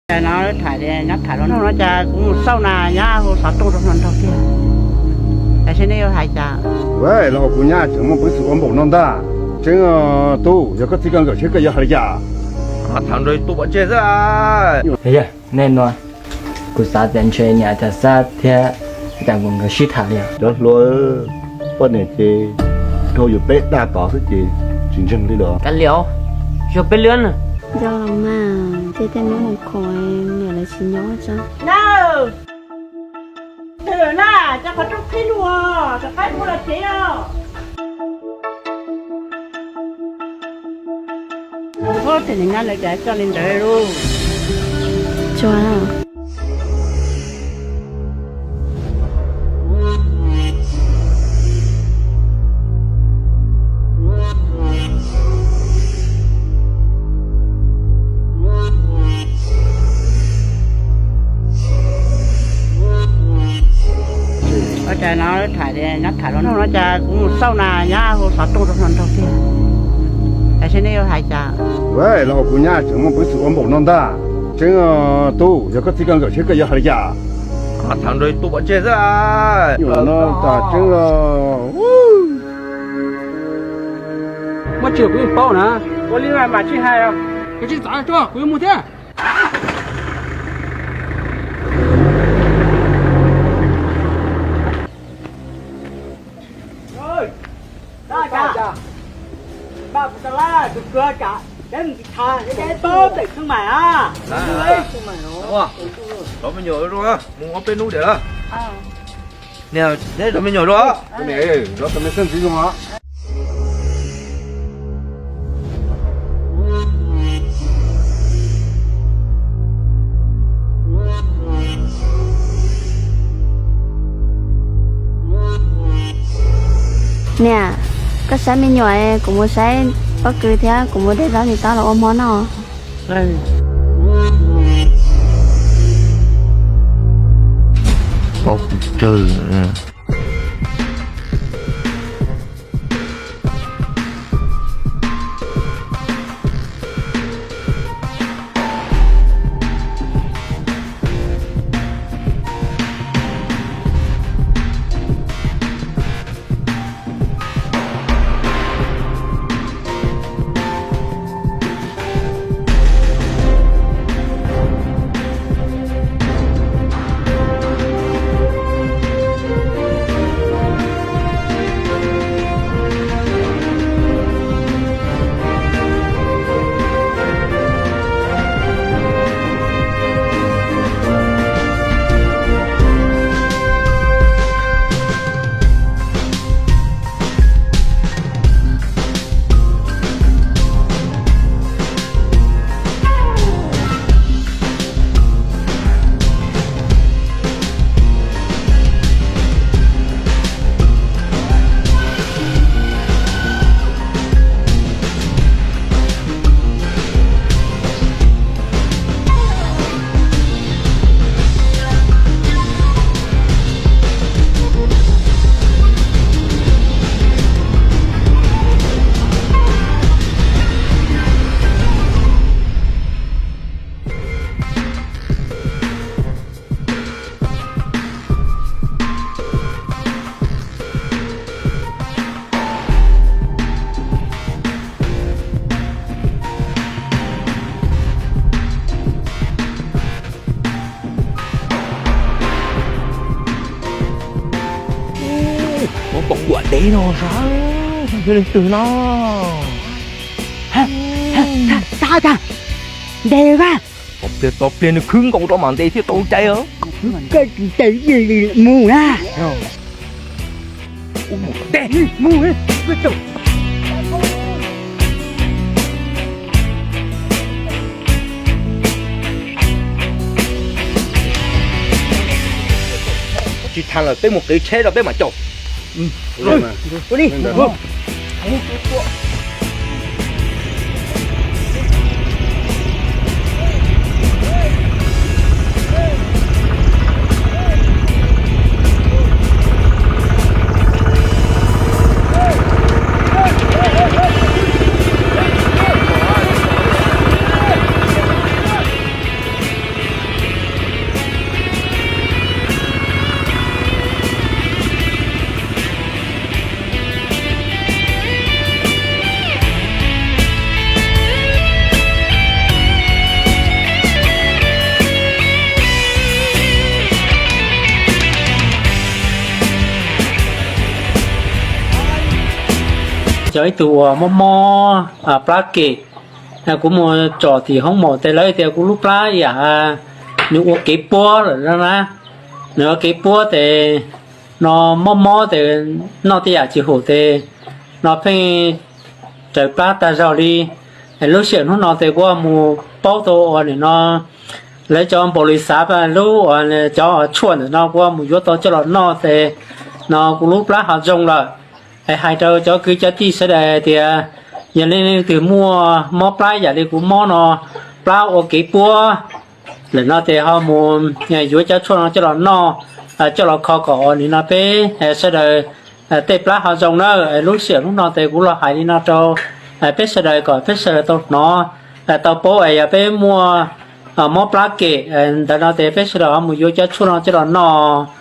Cas no tham nyob tham los no cas kuv mus xauj na nyab hu xov tooj rau hluas nraug tiag. Cas seb neb yuav hais cas? Los kuv nyab tseem muaj peev xwm ua npaum no ntag. Tseeb, tub, yog koj txiv koj nkawm seb koj yuav hais li cas? Tham nrog tus pov tseg xwb. Nej no, kuv xav tias ntshe niam Cam Xab thiab Cam Nkaus nkawd sib tham li. Cov hluas, poj niam ces dhau yus peb daj tod xwb ces tsis ntseeg li los. Kav liam, yog peb lwb na. Nco los mas, cia tej muab mus kho, niam lawv tsis nyob tso. Nab, twb lawm na, cov qhov rooj qhib lug, rov qab mus los tsev os. Ub, ces niam nyab lawv cas coj li ntawd lauj. Tsuas. Ua cas no tham nyob tham los no cas kuv mus xauj na nyab hu xov tooj rau hluas nraug tiag. Cas seb neb yuav hais cas? Los kuv nyab tseem muaj peev xwm ua npaum no ntag. Tseeb, tub, yog koj txiv koj nkawm seb koj yuav hais li cas? Tham nrog tus pov tseg xwb. Nyuam no tas tseeb los. Muab tsis kuv yeej paub na. Ua li mas tsis hais os. Koj tsis txav tso, kuv yuav mus thiab. Cov me nyuam, mus ob peb hnub tiag lawm. Neb cov me nyuam zoo. Niam, koj saib me nyuam, kuv mus saib pob kws thiab kuv mus de zaub tsis tau los ua hmo noj. Pob kws tsawg. Muab pom kuam dev no sav, yog leej twg no? Sav tas, ntes a. Tau pliag tau pliag nws khwb nkaus rau mam ntes thiaj tau cai os. Koj tsis ntes mus na. Tsis tas lawm peb mus qiv tsheb rau peb mam caum. Yog ib tug uas mob mob plab kem, kuv mus tsom tim hoob mom tes lawv tias kuv lub plab yam nws ua kev puab lawm no na. Nws ua kev puab tes no mob mob tes noj tej yam tsis haum tes no pheej raws plab tag zog li. Lub sij hawm hnub no tes kuv mus paub tau uas nim no lawv cov npaum li xav lub uas cov tshuaj ntawm no kuv mus yuav tau coj los noj tes no kuv lub plab ho zoo lawm. Es hais rau cov kwv cov tij sawv daws tias yog leej twg muaj mob plab yam li kuv mob no, plab ua kev puab lawm no tes ho mus yuav cov tshuaj no coj los noj, coj los kho kom nim no peb sawv daws tej plab ho zoo na. Lub sij hawm hnub no tes kuv los hais li no rau peb sawv daws kom peb sawv daws tau hnov, tau paub es yog peb muaj mob plab kem ntawd no tes peb sawv daws ho mus yuav cov tshuaj no coj los noj.